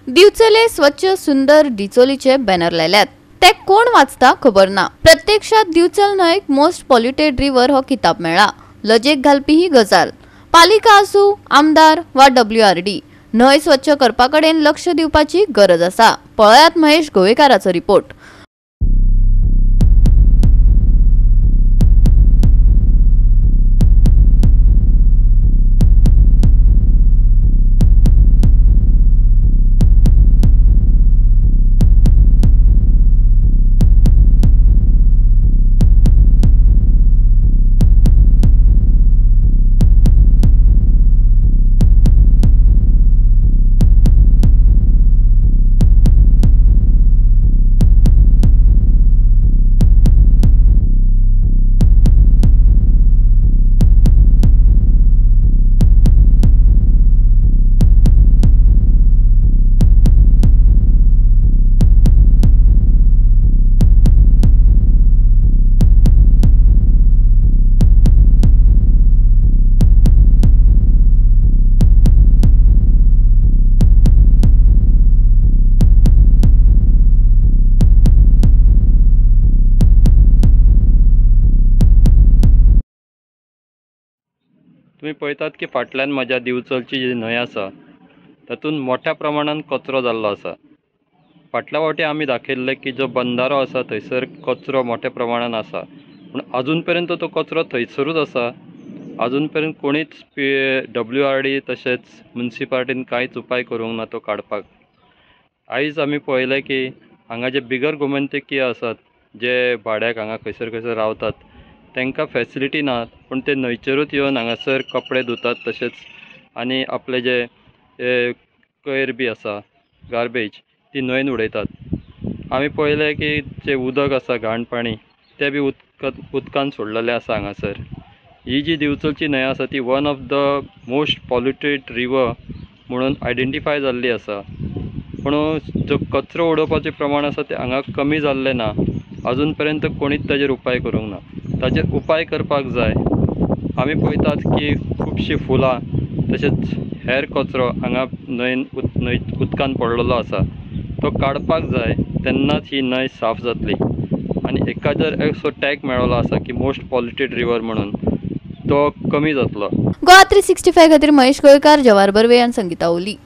दिवचले स्वच्छ सुंदर डिचोलीचे बॅनर लायल्यात. ते कोण वाचता खबर ना. प्रत्यक्षात दिवचल न्हंयक मोस्ट पॉल्युटेड रिवर हो किताब मेळ्ळा. लजेक घालपी ही गजाल. पालिका आसूं, आमदार वा WRD, न्हंय स्वच्छ करपा कडेन लक्ष दिवपाची गरज आसा. पळयात महेश गोवेकाराचो रिपोर्ट. तुम्ही पळयतात की फाटल्यान म्हज्या दिवचलची जी न्हंय आसा तातूंत मोठ्या प्रमाणान कचरो जाल्लो आसा. फाटल्या फावटी आमी दाखयल्लें की जो बंदारो आसा थंयसर कचरो मोठ्या प्रमाणान आसा, पूण अजून पर्यंत तो कचरो थंयसरूच आसा. अजून पर्यंत कोणीच WRD तशेंच मुन्सिपालिटीन कांयच उपाय करूंक ना तो काडपाक. आयज आमी पळयलें की हांगा जे बिगर गोमंतकीय आसात, जे भाड्याक हांगा खंयसर खंयसर रावतात, तांकां फॅसिलिटी ना, पूण ते न्हंयचेरूच येवन हांगासर कपडे धुतात तशेंच आनी आपले जे कोयर बी आसा, गार्बेज, ती न्हंयेन उडयतात. आमी पळयलें की जें उदक आसा घाण पाणी तें बी उदकान सोडलेलें आसा हांगासर. ही जी दिवचलची न्हंय आसा ती one of the most polluted river म्हणून आयडेंटिफाय जाल्ली आसा. पूण जो कचरो उडोवपाचें प्रमाण आसा तें हांगा कमी जाल्लें ना. अजून पर्यंत कोणीच ताजेर उपाय करूंक ना. ताजेर उपाय करपाक जाय. आमी पळयतात की खुबशीं फुलां तशेंच हेर कचरो हांगा न्हंयेन न्हंय उदकान पडलेलो आसा, तो काडपाक जाय, तेन्नाच ही न्हंय साफ जातली. आनी एका जर असो टॅग मेळ्ळो आसा की मोस्ट पॉल्युटेड रिवर म्हणून, तो कमी जातलो. गोवा 365 खातीर महेश गोवेकार, जवाहर बर्वे आनी संगीता ओली.